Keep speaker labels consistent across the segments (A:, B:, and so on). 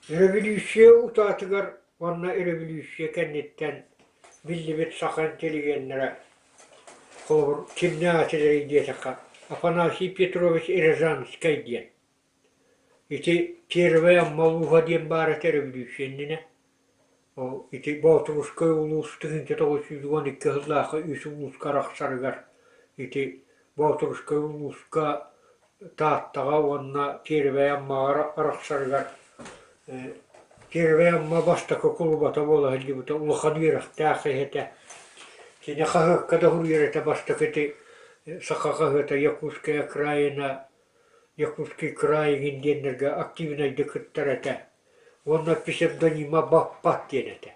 A: Өрөбүлүүссүйэ утаатыгар уонна өрөбүлүүссүйэ кэнниттэн биллибит саха интеллигеннэрэ, холобур, кимнээх этилэрий диэтэххэ, Афанасий Петрович Рязанскай диэн. Ити Первэй Амма улууһа диэн баар этэ өрөбүлүүссүйэ иннинэ. Ол ити Боотурускай улуус 1912 сыллаахха үс улууска арахсарыгар ити Боотурускай улууска Тааттаҕа уонна Первэй Аммаҕа арахсарыгар Первэй Амма бастакы кулубата буола сылдьыбыта, улахан үөрэхтээх киһи этэ. Кини хаһыакка да суруйар этэ бастакы ити саха хаһыата «Якутская окраина», «Якутский край» игин диэннэргэ активнайдык кыттар этэ. Уонна псевдонима Баппат диэн этэ.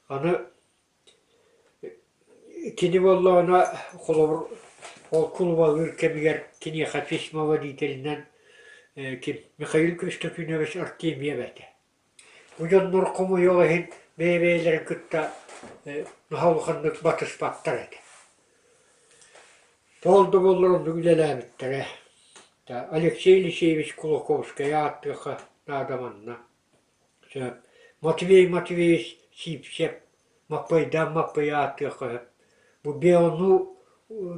A: Аны кини буоллаҕына холобур ол кулубалыыр кэмигэр киниэхэ письмоводителинэн ким Михаил Константинович Артемьев этэ. Бу дьоннор хомойуох иһин бэйэ-бэйэлэрин кытта наһаа улаханнык батыспаттар этэ. Ол да буоллар оннук үлэлээбиттэрэ. Алексей Елисеевич Кулаковскайы ааттыахха наада манна. Сөп. Матвей Матвеевич Сивцев Маппыйдаан Маппыйы ааттыахха сөп. Бу Беону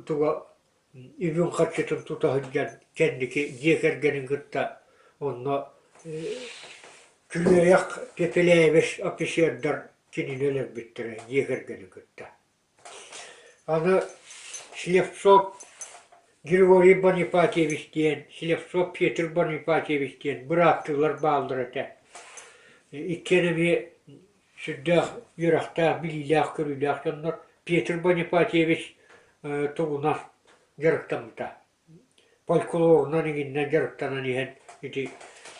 A: туга үбүн-харчытын тута сылдьан кэнники дьиэ кэргэнин кытта онно Күрүөйэх Пепеляевич офицердар кинини өлөрбүттэрэ дьиэ кэргэнин кытта. Аны Слепцов Григорий Бонифатьевич диэн, Слепцов Петр Бонифатьевич диэн бырааттыылар бааллар этэ. Иккиэн эмиэ сүрдээх үөрэхтээх, билиилээх-көрүүлээх дьоннор. Петр Бонифатьевич тугунан дьарыктаммыта. Фольклорунан иҥиннэн дьарыктанан иһэн ити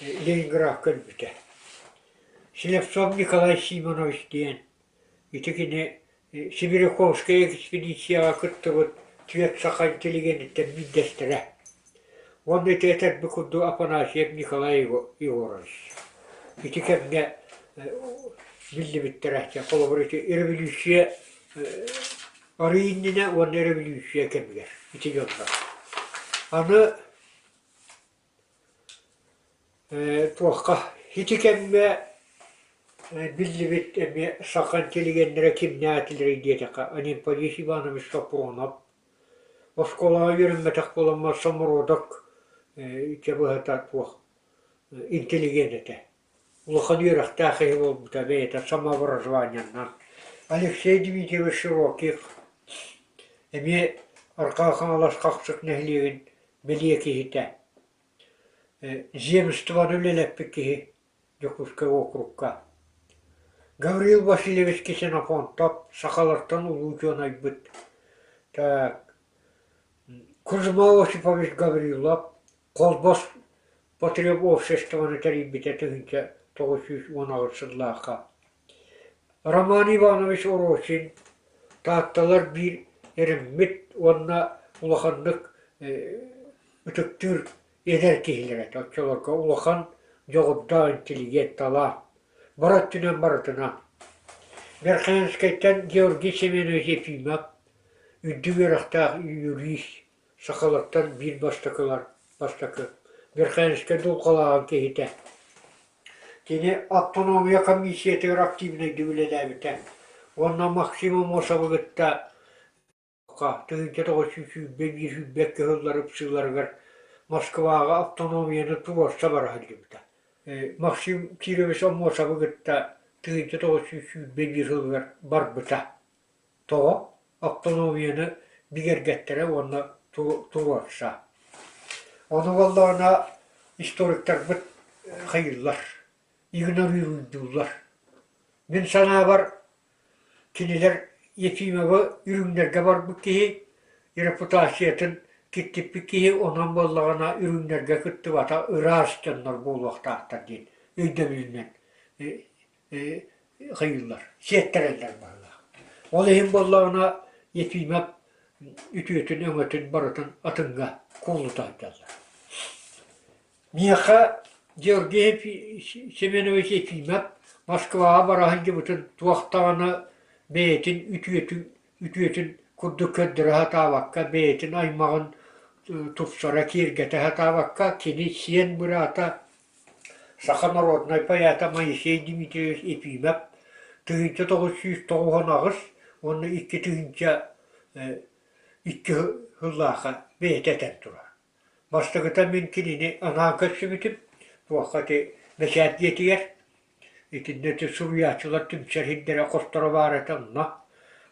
A: Ленинградка өлбүтэ. Слепцов Николай Симонович диэн ити кини Сибиряковскай экспедицияҕа кыттыбыт түөрт саха интеллигениттэн биирдэстэрэ. Уонна ити этэрбит курдук Афанасьев Николай Егорович. Ити кэмҥэ биллибиттэрэ. Холобур, ити революция арыы иннинэ уонна революция кэмигэр ити дьоннор. Аны туохха ити кэмҥэ биллибит эмиэ саха интеллигеннэрэ кимнээтилэрий диэтэххэ Анемподист Иванович Сопронов оскуолаҕа үөрэммэтэх буоламмар самородок ити быһата туох интеллигент этэ. Улахан үөрэхтээх киһи буолбута бэйэтэ самообразованиеннан. Алексей Дмитриевич Широких эмиэ Арҕаа Хаҥалас Хахсык нэһилиэгин бэлиэ киһитэ. Земствоны үлэлэппит киһи Дьокуускай уокурукка. Гаврил Васильевич Ксенофонтов сахалартан улуу учуонайбыт. Так, Кузьма Осипович Гаврилов Холбос потребобществоны тэрийбитэ 1918 сыллаахха. Роман Иванович Оросин Таатталар биир эрэммит уонна улаханнык ытыктыыр эдэр киһилэрэ этэ. Оччолорго улахан дьоҕурдаах интеллигент талаан, бары өттүнэн барытынан. Верхоянскайтан Георгий Семенович Ефимов үрдүк үөрэхтээх юрист, сахалартан биир бастакылар бастакы Верхоянскай дулҕалааҕын киһитэ. Кини автономия комиссиятыгар активнайдык үлэлээбитэ уонна Максим Аммосовы кытта 1921 сүүрбэккэ сыллар ыпсыыларыгар Москваҕа автономияны туруорса бара сылдьыбыта. Максим Кирович Аммосовы кытта 1921 сылыгар барбыта. Тоҕо? Автономияны бигэргэттэрэ уонна туруорса. Ону буоллаҕына историктарбыт хайыыллар, игнорируйдууллар. Мин санаабар, кинилэр Ефимовы үрүҥнэргэ барбыт киһи, репутациятын киртиппит киһи онон буоллаҕына үрүҥнэргэ кыттыбата ыраас дьоннор буолуохтаахтар диэн өйдөбүлүнэн хайыыллар, сиэттэрэллэр быһыылаах. Ол иһин буоллаҕына Ефимов үтүөтүн, өҥөтүн барытын атыҥҥа кууллута сылдьаллар. Миэхэ Георгий Семенович Ефимов Москваҕа бара сылдьыбытын туох даҕаны бэйэтин үтүөтүн үтүөтүн курдук көрдөрө сатаабакка, бэйэтин аймаҕын тупсара, киэргэтэ сатаабакка, кини сиэн быраата. саха народнай поэта Моисей Дмитриевич Ефимов 1998 уонна 2002 сыллаахха бэйэтэ этэн турар. Бастакыта мин кинини анаан көрсүбүтүм, туохха ити бэчээт дьиэтигэр итиннэ ити суруйааччылар түмсэр сирдэрэ хосторо баар этэ онно.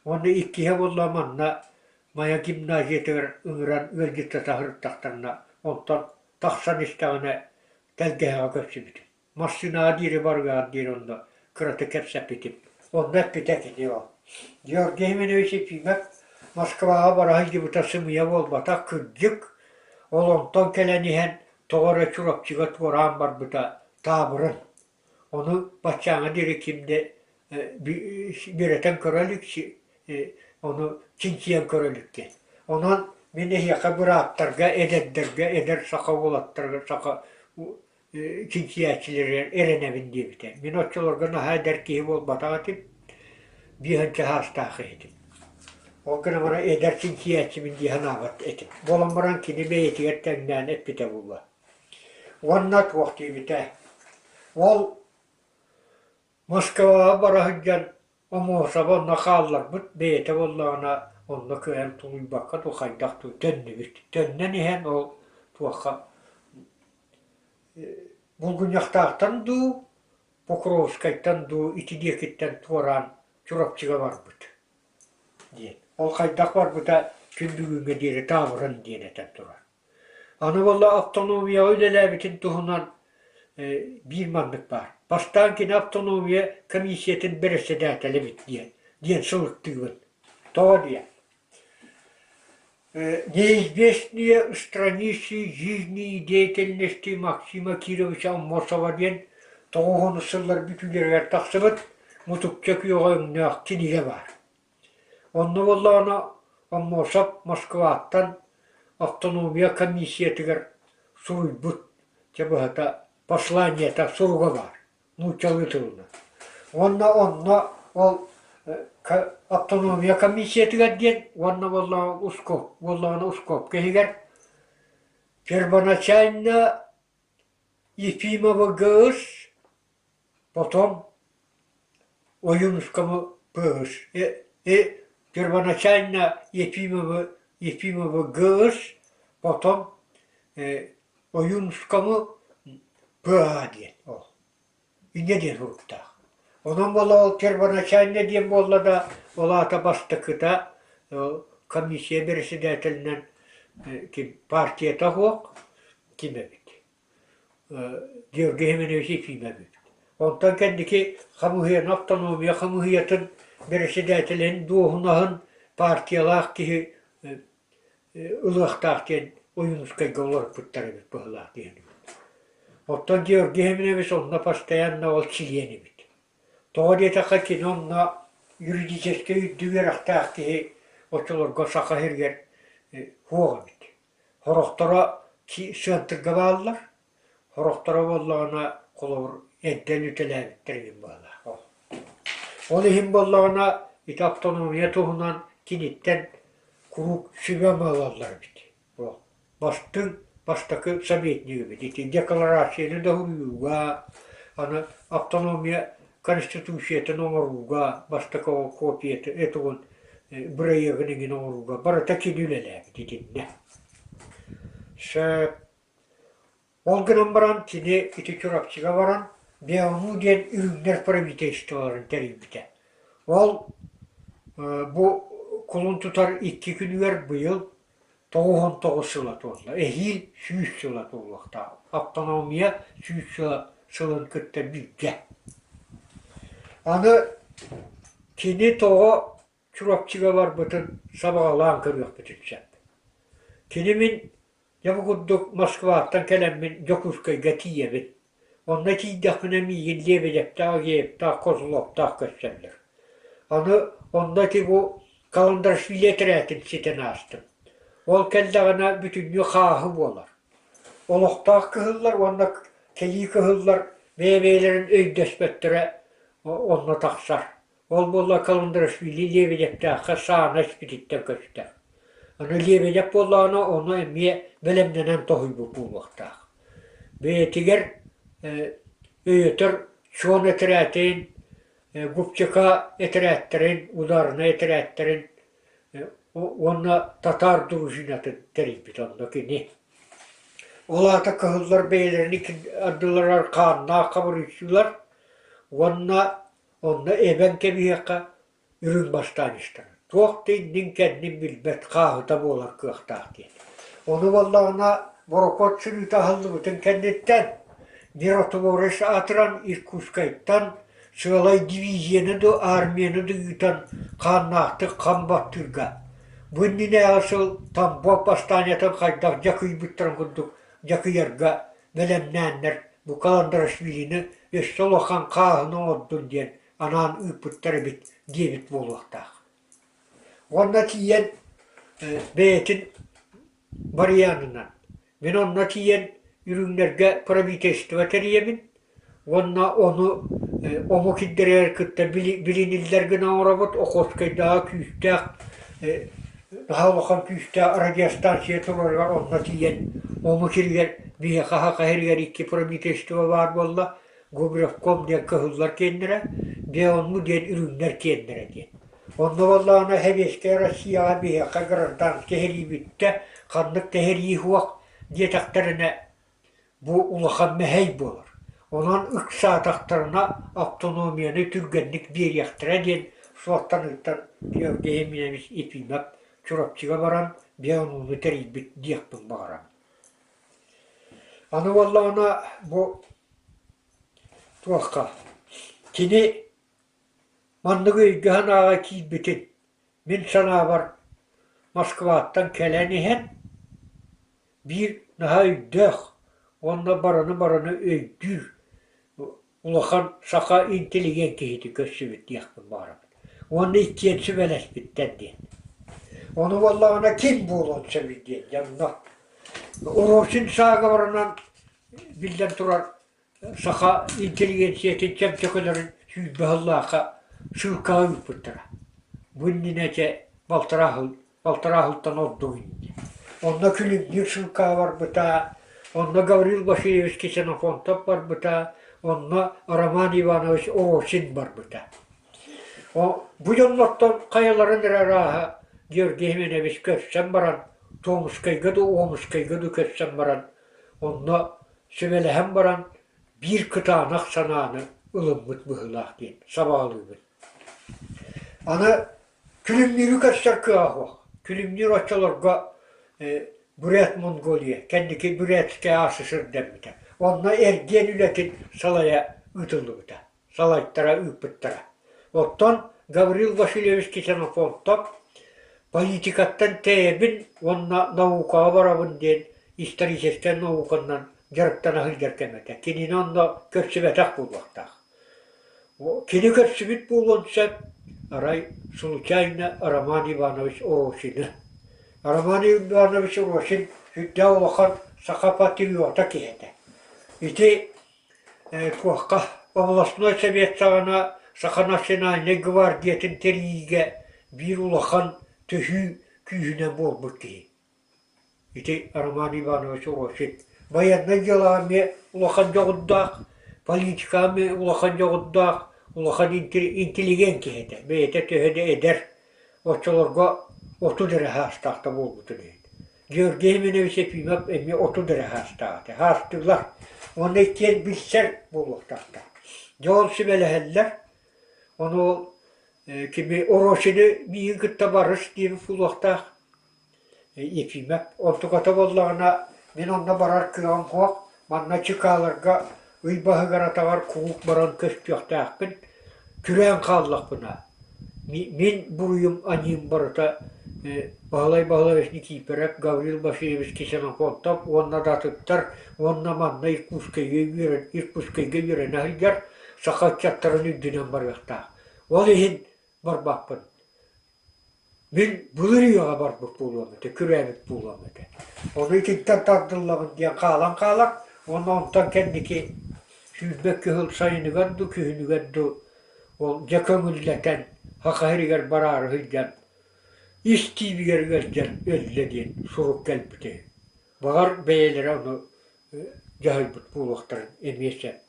A: Уонна иккиһэ буолла манна Майа гимназиятыгар ыҥыран ыалдьыттата сырыттахтарына, онтон тахсан истэҕинэ тэлгэһэҕэ көрсүбүтүм. Массыынаҕа диэри барыаҕар диэри онно кыратык кэпсэппитим. Онно эппитэ кини ол. Георгий Семенович Ефимов Москваҕа бара сылдьыбыта сымыйа буолбатах, кырдьык. Ол онтон кэлэн иһэн тоҕо эрэ Чурапчыга туораан барбыта таабырын. Ону баччааҥҥа диэри ким да үөрэтэн көрө илик, ону чинчийэн көрө илик диэн. Онон мин эһиэхэ бырааттарга, эдэрдэргэ, эдэр саха уолаттарыгар, саха чинчийээччилэригэр эрэнэбин диэбитэ. Мин оччолорго наһаа эдэр киһи буолбатах этим, биэһинчэ саастаах этим. Ол гынан баран эдэр чинчийээччибин дии санаабат этим. Буолан баран кини бэйэтигэр тэҥнээн эппитэ буолуо. Уонна туох диэбитэ, ол Москваҕа бара сылдьан Омуосаба онно хаалларбыт, бэйэтэ буоллаҕына онно кыайан тулуйбакка дуу хайдах дуу төннүбүт. Төннөн иһэн ол туохха Булгунньахтаахтан дуу, Покровскайтан дуу ити диэкиттэн туораан Чурапчыга барбыт диэн. Ол хайдах барбыта күн бүгүҥҥэ диэри таабырын диэн этэн турар. Аны буолла автономияҕа үлэлээбитин туһунан биир маннык баар. Бастаан кини автономия комиссиятын бэрэссэдээтэлэ эбит диэн, диэн сылыктыыбын. Тоҕо диэн? Неизвестные страницы жизни и деятельности Максима Кировича Аммосова диэн 90 сыллар бүтүүлэригэр тахсыбыт мутукча күөҕэ өҥнөөх кинигэ баар. Онно буоллаҕына Аммосов Москваттан автономия комиссиятыгар суруйбут, чэ быһата посланиета суруга баар, нууччалыы тылынан. Уонна онно ол автономия комиссиятыгар диэн уонна буоллаҕына ускоп буоллаҕына ускопка иһигэр первоначально Ефимова ГЫС Потом Ойуунускамы ПЫС первоначально Ефимовы Ефимовы ГЫС, потом Ойуунускамы ПА диэн ол. Инньэ диэн суруктаах. Онон буола ол первоначально диэн буолла да, ол аата бастакыта комиссия бэрэссэдээтэлинэн ким партията суох ким эбит. Георгий Семенович Ефимов эбит. Онтон кэнники хамыыһыйаны автономия хамыыһыйатын бэрэссэдээтэлин дуоһунаһын партиялаах киһи ылыахтаах диэн Ойуунускайга олорпуттар эбит быһыылаах диэн. Оттон Георгий Семенович онно постоянно ол чилиэн эбит. Тоҕо диэтэххэ кини онно юридическэй үрдүк үөрэхтээх киһи оччолорго Саха сиригэр суох эбит. Сорохторо сыантырга бааллар, сорохторо буоллаҕына холобур эрдэ өлүтэлээбиттэр эбит быһыылаах. Ол иһин буоллаҕына ити автономия туһунан киниттэн куруук сүбэ-ама ылаллар эбит. Бастыҥ бастакы советник эбит. Ити декларацияны да суруйууга, аны автономия конституциятын оҥорууга бастакы копията этугун бырайыагын эҥин оҥорууга барыта кини үлэлээбит итиннэ. Сөп. Ол гынан баран кини ити Чурапчыга баран БЕОНУ диэн үрүҥнэр правительстволарын тэрийбитэ. Ол бу кулун тутар икки күнүгэр быйыл 99 сыла туолла. Эһиил 100 сыла туолуохтаах. Автономия 100 сыла сылын кытта бииргэ. Аны кини тоҕо Чурапчыга барбытын сабаҕалаан көрүөхпүтүн сөп. Кини мин дьэ бу курдук Москваттан кэлэммин Дьокуускайга тиийэбин. Онно тиийдэхпинэ миигин Лебедевтээх, Агеевтаах, Козловтаах көрсөллөр. Аны онно ити бу Каландрашвили этэрээтин ситэн аастым. Ол кэллэҕинэ бүтүннүү хааһы буолар. Олохтоох кыһыллар уонна кэлии кыһыллар бэйэ-бэйэлэрин өйдөспөттөрө онно тахсар. Ол буолла Каландрашвили Лебедевтээххэ саана испититтэн көстөр. Аны Лебедев буоллаҕына ону эмиэ бэлэмнэнэн тоһуйбут буолуохтаах. Бэйэтигэр. өйөтөр Чуон этэрээтин, Губчека этэрээттэрин, ударнай этэрээттэрин уонна татаар дружинатын тэрийбит онно кини. Ол аата кыһыллар бэйэлэрин ардыларыгар хааннаах хабырыйсыылар уонна онно эбэн кэбиһиэххэ үрүҥ бастаан истэҕин. Туох да иннин-кэннин билбэт хааһыта буолар кыахтаах диэн. Ону буоллаҕына борокуот сырыыта аһыллыбытын кэнниттэн Миротворец аатыран Иркутскайтан сыалай дивизияны да армияны да ыытан хааннаахтык хам баттыырга бу иннинээҕи сыл Тамбов бастаанньатын хайдах дьакыйбыттарын курдук дьакыйарга бэлэмнээннэр бу Каландарашвилины өссө улахан хааһыны оҥордун диэн анаан ыыппыттар эбит диэбит буолуохтаах. Уонна тиийэн бэйэтин барыйаанынан мин онно тиийэн үрүҥнэргэ правительство тэрийэбин уонна ону омук ирдэригэр кытта билиниллэр гына оҥоробут Охотскайдааҕы күүстээх наһаа улахан күүстээх радиостанция турарыгар онно тиийэн омук сиригэр биһиэхэ Саха сиригэр икки правительство баар буолла Губревком диэн кыһыллар киэннэрэ, Беонму диэн үрүҥнэр киэннэрэ диэн. Онно буоллаҕына Сэбиэскэй Россияҕа биһиэхэ гражданскай сэрии бүттэ, ханнык да сэрии суох диэтэхтэринэ бу улахан мэһэй буолар. Онон ыксаатахтарына автономияны түргэнник биэриэхтэрэ диэн суоттаныыттан Георгий Емельянович Ефимов Чурапчыга баран Беонууну тэрийбит диэхпин баҕарабын. Аны буоллаҕына бу туохха кини маннык өйгө-санааҕа киирбитин мин санаабар Москваттан кэлэн иһэн биир наһаа өйдөөх уонна барыны-барыны өйдүүр улахан саха интеллигент киһитин көрсүбүт диэхпин баҕарабын. Уонна иккиэн сүбэлэспиттэр диэн. Ону буоллаҕына ким буолуон сөбүй диэн дьонно. Уросин саагаbarынан биллэн турар саха интеллигенциятын чөмчөкөлөрүн 20 сыллаахха ссылкаҕа ыыппыттара. Бу иннинэ чэ балтараа сыл балтараа сылтан ордук иннинэ. Онно Күлүмнүүр ссылкаҕа барбыта, онно Гаврил Васильевич Ксенофонтов барбыта, онно Роман Иванович Оросин барбыта. Бу дьоннортон хайаларын эрэ арааһа Георгий Семенович көрсөн баран, Томскайга да Омскайга да көрсөн баран, онно сүбэлэһэн баран биир кытаанах санааны ылыммыт быһыылаах диэн сабаҕалыыбын. Аны Күлүмнүүрү көрсөр кыаҕа суох. Күлүмнүүр оччолорго Бурят Монголия, кэнники Бурятскай АССР дэммитэ. Онно эргиэн үлэтин салайа ыытыллыбыта, салайтара ыыппыттара. Оттон Гаврил Васильевич Ксенофонтов политикаттан тэйэбин уонна наукаҕа барабын диэн историческай науканан дьарыктана сылдьар кэм этэ. Кинини онно көрсүбэтэх буолуохтаах. Кини көрсүбүт буолуон сөп, арай случайно Роман Иванович Оросины. Роман Иванович Оросин сүрдээх улахан саха патриота киһи этэ. Ити туохха областной совет саҕана Саха национальнай гвардиятын тэрийиигэ биир улахан төһүү күүһүнэн буолбут киһи. Ити Роман Иванович Росин байыаннай дьыалаҕа эмиэ улахан дьоҕурдаах, политикаҕа эмиэ улахан дьоҕурдаах, улахан интеллигент киһи этэ. Бэйэтэ төһө да эдэр, оччолорго 30 эрэ саастаах да буолбутун иһин. Георгий Семенович Ефимов эмиэ 30 эрэ саастаах этэ. Саастыылар. Уонна иккиэн билсэр буолуохтаахтар. Дьэ ол сүбэлэһэллэр. Ону кими Оросины миигин кытта барыс диэбит буолуохтаах. Ефимов онтуката буоллаҕына мин онно барар кыаҕым суох, манна чыкааларга ый баһыгар-атаҕар куруук баран көстүөхтээхпин, күрээн хааллахпына мин буруйум аньыым барыта Баһылай Баһылаевич Никифоров, Гаврил Васильевич Ксенофонтов уонна да атыттар уонна манна Иркутскайга үөрэн Иркутскайга үөрэнэ сылдьар саха ыччаттарын үрдүнэн барыахтаах. Ол иһин барбаппын. Мин былыр үйэҕэ барбыт буолуом этэ, күрээбит буолуом этэ. Ону итинтэн тардыллабын диэн хаалан хаалар уонна онтон кэнники 22 сыл сайыныгар дуу, күһүнүгэр дуу ол дьэ көҥүллэтэн Саха сиригэр бараары сылдьан ис тиибигэр ыалдьан өллө диэн сурук кэлбитэ үһү. Баҕар бэйэлэрэ ону дьаһайбыт буолуохтарын эмиэ сөп.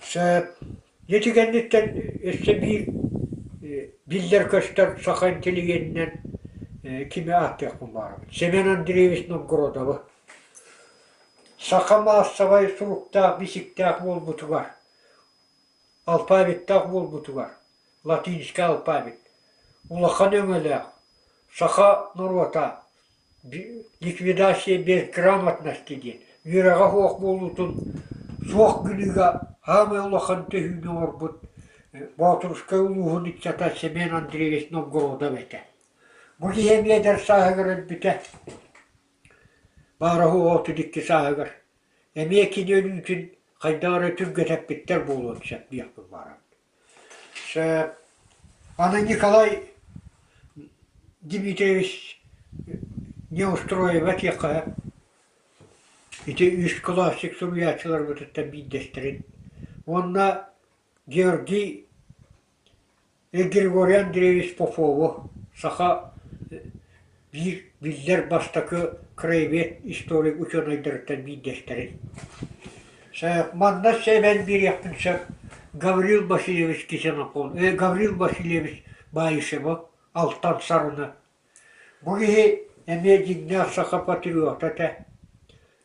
A: Сөп. Ити кэнниттэн өссө биир биллэр-көстөр саха интеллигенинэн кими ааттыахпын баҕарабын. Семен Андреевич Новгородовы. Саха маассабай суруктаах, бичиктээх буолбутугар, алфавиттаах буолбутугар, латинскай алфавит, улахан өҥөлөөх, саха норуота ликвидация безграмотности диэн үөрэҕэ суох буолуутун суох гыныыга саамай улахан төһүүнү оҥорбут Боотурускай улууһун ыччата Семен Андреевич Новгородов этэ. Бу киһи эмиэ эдэр сааһыгар өлбүтэ. Баара суоҕа 32 сааһыгар. Эмиэ кини өлүүтүн хайдах эрэ түргэтэппиттэр буолуон сөп диэхпин баҕарабын. Сөп. Аны Николай Дмитриевич Неустроева этиэххэ ити үс классик суруйааччыларбытыттан биирдэстэрин уонна Георгий Григорий Андреевич Попову саха биир биллэр бастакы краевед историк учуонайдарыттан биирдэстэрин. Манна сэбэн биэриэхпин сөп Гаврил Васильевич Ксенофонт, Гаврил Васильевич Баишева Алтан Сарына. Бу киһи эмиэ дьиҥнээх саха патриота этэ.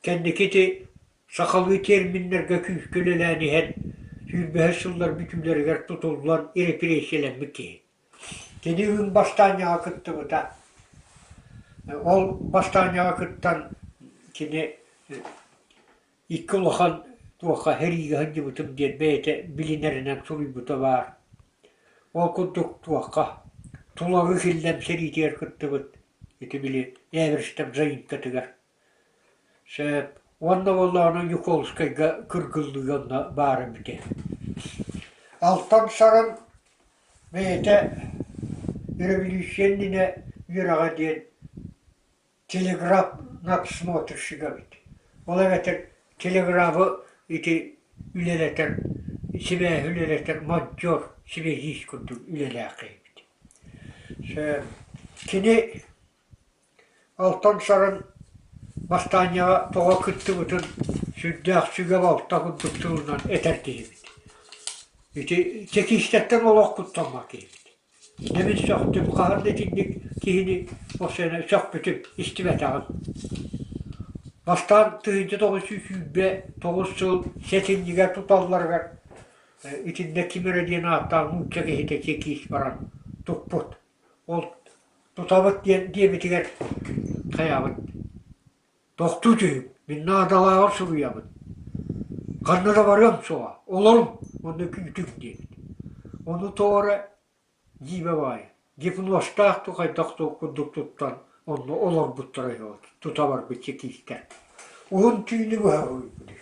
A: Кэнники ити сахалыы терминнэргэ күүскэ үлэлээн иһэн сүүрбэһис сыллар бүтүүлэригэр тутуллан репрессиялэммит киһи. Кини үн бастаанньаҕа кыттыбыта. Ол бастаанньаҕа кыттан кини икки улахан туохха сэриигэ сылдьыбытым диэн бэйэтэ билинэринэн суруйбута баар. Ол курдук туохха Тулагы Киллэм сэриитигэр кыттыбыт ити били Эверстов заимкатыгар. Сөп. Уонна буоллаҕына Ньукуолускайга кыргыллыы онно баара эбитэ. Алтан Сарын бэйэтэ өрөбөлүүссүйэ иннинэ үөрэҕэ диэн телеграф надсмотрщига эбит. Ол эбэтэр телеграфы ити үлэлэтэр, сибээһи үлэлэтэр монтер, связист курдук үлэлээх эбит. Сөп. Кини Алтан Сарын бастаанньаҕа тоҕо кыттыбытын сүрдээх сүгэ-балта курдук тылынан этэр киһибит. Ити чекистэртэн олох куттаммат киһибит. Дьэ мин сөхтүм, хаһан да итинник киһини осуона сөхпүтүм, истибэтэҕим. Бастаан 1929 сыл сэтинньигэ туталларыгар итиннэ ким эрэ диэн ааттаах нуучча киһитэ чекист баран туппут. Ол тутабыт диэн диэбитигэр хайаабыт тохтуу түһүҥ, мин наадалааҕар суруйабын, ханна да барыам суоҕа, олоруҥ уонна күүтүҥ диэбит. Ону тоҕо эрэ дьиибэ баайа, гипнозтаах дуу хайдах дуу курдук туттан онно олорбуттара үһү тута барбыт чекистэр. Уһун түүнү быһа уһуйбут үһү.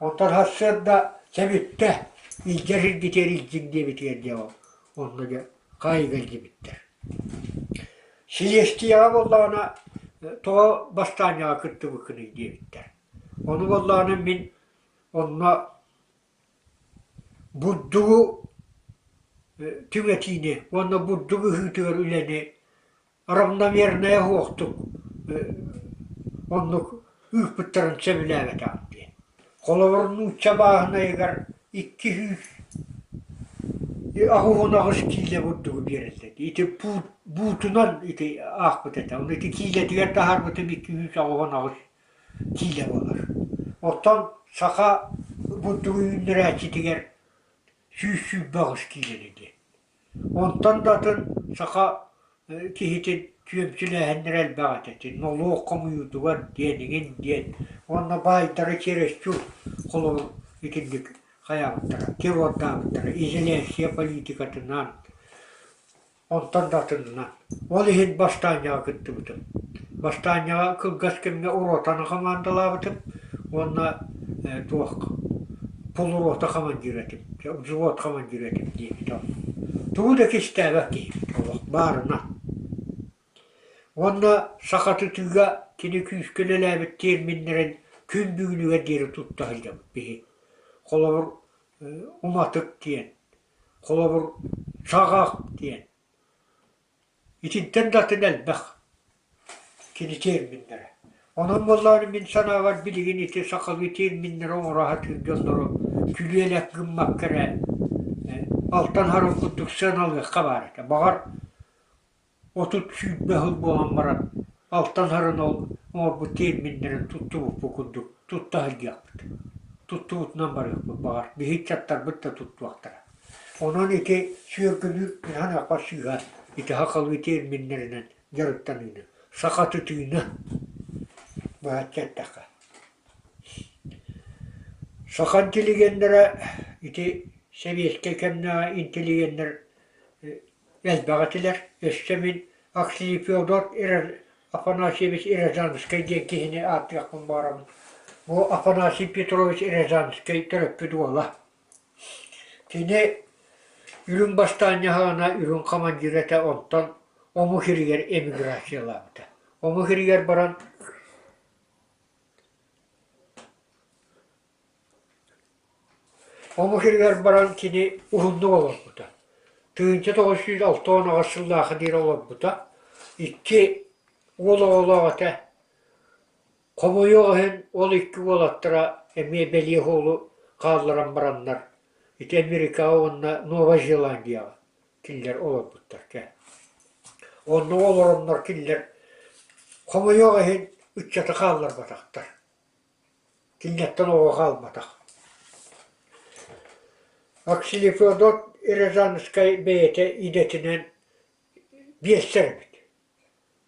A: Онтон сарсыарда сэбиттэ илдьэр сиргитигэр илдьиҥ диэбитигэр дьэ ол онно дьэ хаайыыга илдьибиттэр. Силиэстийэҕэ буоллаҕына тоҕо бастаанньаҕа кыттыбыккыный диэбиттэр. Ону буоллаҕына мин онно бурдугу түҥэтиини уонна бурдук ыһыытыгар үлэни равномерная суохтук оннук ыыппыттарын сөбүлээбэтэҕим диэн. Холобур, нуучча бааһынайыгар 200 8 киилэ бурдугу биэрэллэр. Ити буутунан ити аахпыт этэ. Ону ити киилэтигэр таһаарбытым 288 киилэ буолар. Оттон саха бурдугу үүннэрээччитигэр 128 киилэни диэн. Онтон да атын саха киһитин түөмсүлээһиннэрэ элбэх этэ ити нолуок хомуйуутугар диэн иҥин диэн уонна баайдары чересчур холобур итинник хайаабыттара террордаабыттара изоляция политикатынан онтон да атынынан. Ол иһин бастаанньаҕа кыттыбытым. Бастаанньаҕа кылгас кэмҥэ ротаны хамаандалаабытым уонна туох полурота командира этим, взвод командира этим диэбитэ. Тугу да кистээбэт киһибит олох баарына. Уонна сахатытыыга кини күүскэ үлэлээбит терминнэрин күн бүгүнүгэр диэри тутта сылдьабыт биһи. Холобур, уматык диэн, холобур, саҕах диэн. Итинтэн да атын элбэх кини терминнэрэ. Онон буоллаҕына мин санаабар билигин ити сахалыы терминнэри оҥоро сатыыр дьоннору күлүөлэк гыммакка эрэ алтан харыл курдук сыаналыахха баар этэ. Баҕар 30-20 сыл буолан баран алтан сарын ол оҥорбут терминнэрин туттубуппут курдук тутта сылдьыахпыт. Туттубутунан барыахпыт баҕар биһи ыччаттарбыт да туттуохтара. Онон ити сүөргүлүүр санаахха сыыһа ити сахалыы терминнэринэн дьарыктаныыны, сахатытыыны быһаччы эттэххэ. Саха интеллигеннэрэ ити сэбиэскэй кэмнээҕи интеллигеннэр элбэх этилэр. Өссө мин Аксий Федор Афанасьевич Рязанскай диэн киһини ааттыахпын баҕарабын. Бу Афанасий Петрович Рязанскай төрөппүт уола. Кини үрүҥ бастаанньа саҕана үрүҥ командир этэ, онтон омук сиригэр эмиграциялаабыта. Омук сиригэр баран Омук сиригэр баран кини уһуннук олорбута. 1968 сыллаахха диэри олорбута. Икки уол оҕолоох этэ. Хомойуох иһин, ол икки уолаттара эмиэ бэлиэ уолу хаалларан бараннар, ити Америкаҕа уонна Новай Зеландияҕа кинилэр олорбуттар кэ. Онно олороннор кинилэр хомойуох иһин ыччаты хаалларбатахтар. Кинигэттэн оҕо хаалбатах. Аксилифеодот Рязанскай бэйэтэ идэтинэн биэссэр эбит.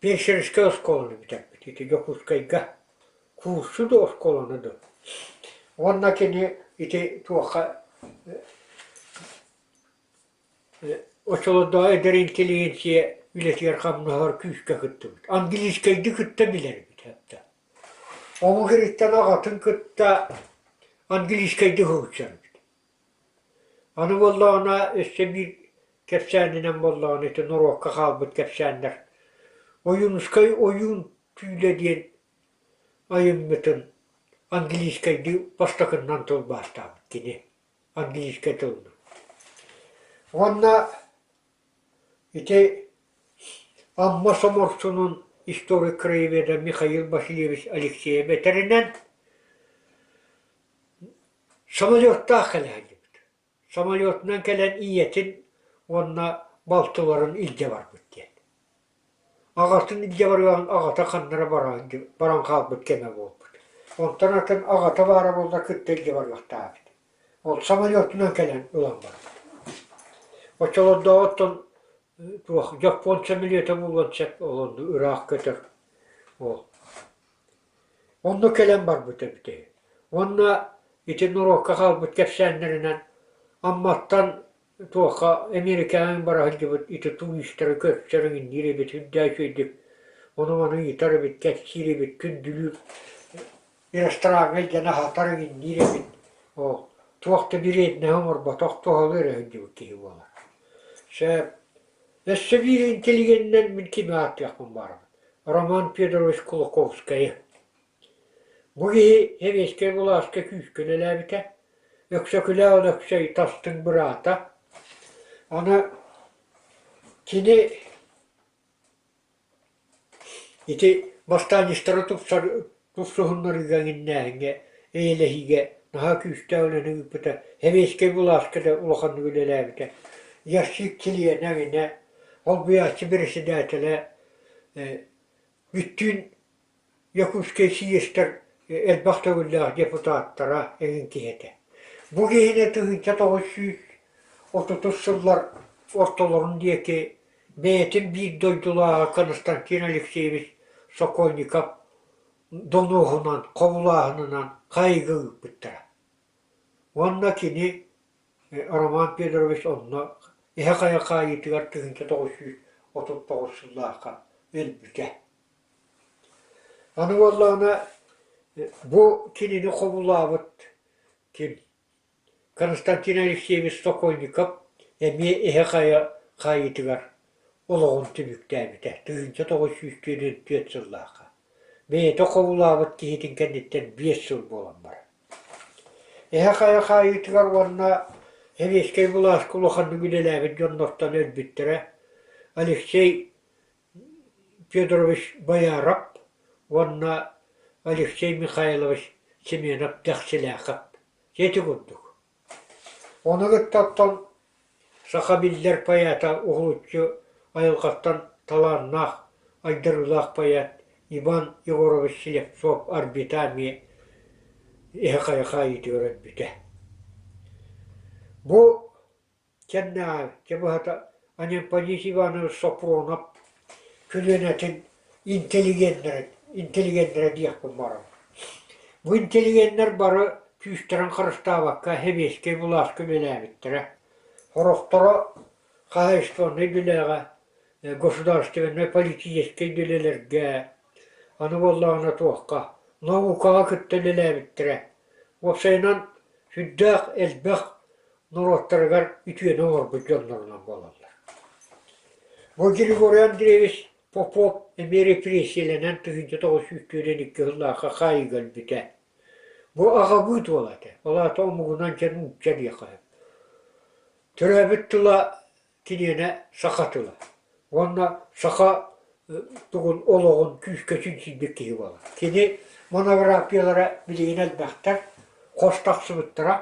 A: Биэссэрискэй оскуоланы бүтэрбит. Ити Дьокуускайга куурсу да оскуоланы да. Уонна кини ити туохха Оччолордооҕу эдэр интеллигенция үлэтигэр-хамнаһыгар күүскэ кыттыбыт. Английскайдыы кытта билэр эбит хатта. Омук ириттэн аҕатын кытта английскайдыы сылдьар эбит. Аны буоллаҕына өссө биир кэпсээнинэн буоллаҕына ити норуокка хаалбыт кэпсээннэр Ойуунускай Ойуун түүлэ диэн айымньытын английскайдыы бастакыннан тылбаастаабыт кини английскай тылынан. Уонна ити Амма Соморсунун историк краеведа Михаил Васильевич Алексеев этэринэн самолеттаах кэлэ сылдьыбыт. Самолетунан кэлэн ийэтин уонна балтыларын илдьэ барбыт диэн. Аҕатын илдьэ барыаҕын аҕата ханна эрэ баран хаалбыт кэмэ буолбут. Онтон атын аҕата баара буоллар кытта илдьэ барыахтаах эбит. Ол самолетунан кэлэн ылан барбыт. Оччолордооҕуттан туох дьоппуон сөмөлүөтэ буолуон сөп ол онно ыраах көтөр ол. Онно кэлэн барбыт эбитэ үһү. Уонна ити норуокка хаалбыт кэпсээннэринэн Амматтан туохха Эмиэрикэҕэ бара сылдьыбыт ити туристары көрсөр эҥинниир эбит үрдээх үчүгэйдик ону-маны ыйытар эбит, кэпсиир эбит, күндүлүүр рестораҥҥа илдьэн аһатар эҥинниир эбит ол туох да бириэдинэһи оҥорботох туһалыы эрэ сылдьыбыт киһи буолар. Сөп. Өссө биир интеллигенинэн мин кими ааттыахпын баҕарабын Роман Федорович Кулаковскайы. Бу киһи сэбиэскэй былааска күүскэ үлэлээбитэ, Өксөкүлээх Өлөксөй тастыҥ быраата. Аны кини ити бастаанньыстары тупсар тупсуһуннарыыга эҥиннээһиҥҥэ, эйэлэһиигэ наһаа күүстээх үлэни ыыппыта, сэбиэскэй былааска да улаханнык үлэлээбитэ. Ящик чилиэнэ эҥинэ, холбуйааччы бэрэссэдээтэлэ бүттүүн Якутскай съезтэр элбэх төгүллээх депутаттара эҥин киһи этэ. Бу киһини 1930 сыллар ортолорун диэки бэйэтин биир дойдулааҕа Константин Алексеевич Сокольников донуоһунан, хобулааһынынан хайыга ыыппыттара. Уонна кини Роман Федорович онно Эһэ Хайа хаайыытыгар 1939 сыллаахха өлбүтэ. Аны буоллаҕына бу кинини хобулаабыт ким Константин Алексеевич Сокольников эмиэ Эһэ Хайа хаайыытыгар олоҕун түмүктээбитэ 1944 сыллаахха. Бэйэтэ хобулаабыт киһитин кэнниттэн 5 сыл буолан баран. Эһэ Хайа хаайыытыгар уонна сэбиэскэй былааска улаханнык үлэлээбит дьоннортон өлбүттэрэ Алексей Федорович Бояров уонна Алексей Михайлович Семенов-Дэхсилээхэп. Ити курдук. Ону кытта оттон саха биллэр поэта уһулуччу айылҕаттан талааннаах, айдарыылаах поэт Иван Егорович Слепцов Арбита эмиэ эһэ-хайа хаайыытыгар өлбүтэ. Бу Кэннэҕэ, дьэ быһата, Анемподист Иванович Сопронов көлүөнэтин интеллигеннэрэ, интеллигеннэрэ диэхпин баҕарабын. Бу интеллигеннэр бары күүстэрин харыстаабакка сэбиэскэй былааска үлэлээбиттэрэ. Сорохторо хаһаайыстыбаннай үлэҕэ, государственнай политическай үлэлэргэ, аны буоллаҕына туохха, наукаҕа кытта үлэлээбиттэрэ. Уопсайынан, сүрдээх элбэх норуоттарыгар үтүөнү оҥорбут дьоннорунан буолаллар. Бу Григорий Андреевич Попов эмиэ репрессиялэнэн 1942 сыллаахха хаайыыга өлбүтэ. Бу аҕабыыт уола этэ, ол аата омугунан дьэ нуучча диэххэ сөп. Төрөөбүт тыла киниэнэ саха тыла уонна саха тугун олоҕун күүскэ чинчийбит киһи буолар. Кини монографиялара билигин элбэхтэр, хос тахсыбыттара.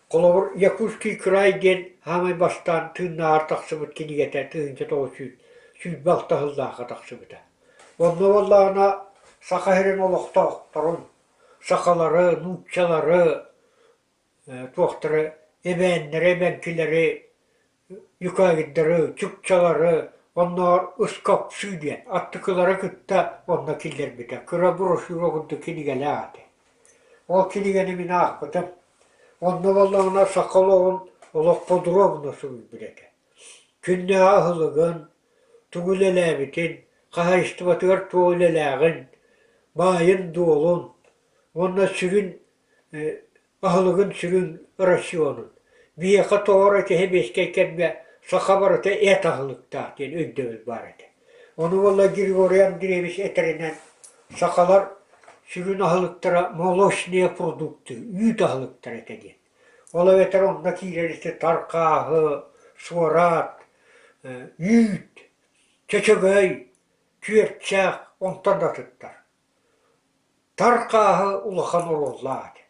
A: Холобур, «Якутский край» диэн саамай бастаан тыыннааҕар тахсыбыт кинигэтэ 1926 сыллаахха тахсыбыта. Онно буоллаҕына Саха сирин олохтоохторун, сахалары, нууччалары, туохтары, эбээннэри, эбэҥкилэри юкагирдары, чукчалары, оннооҕор ыскапсыы диэн аттыкылары кытта онно киллэрбитэ. Кыра брошюра курдук кинигэлээх этэ. Ол кинигэни мин аахпытым. Онно буоллаҕына саха олоҕун олох подробно суруйбут этэ. Күннээҕи аһылыгын, тугу үлэлээбитин, хаһаайыстыбатыгар туох үлэлээҕин, баайын-дуолун уонна сүрүн аһылыгын сүрүн рационун. Биһиэхэ тоҕо эрэ киһи биэскэй кэмҥэ саха барыта эт аһылыктаах диэн өйдөбүл баар этэ. Ону буолла Григорий Андреевич этэринэн сахалар сүрүн аһылыктара молочные продукты, үүт аһылыктара этэ диэн. Ол эбэтэр онно киирэр ити тархааһы, суорат, үүт, чөчөгөй, күөрчэх онтон да атыттар. Тар хааһы улахан оруоллаах этэ.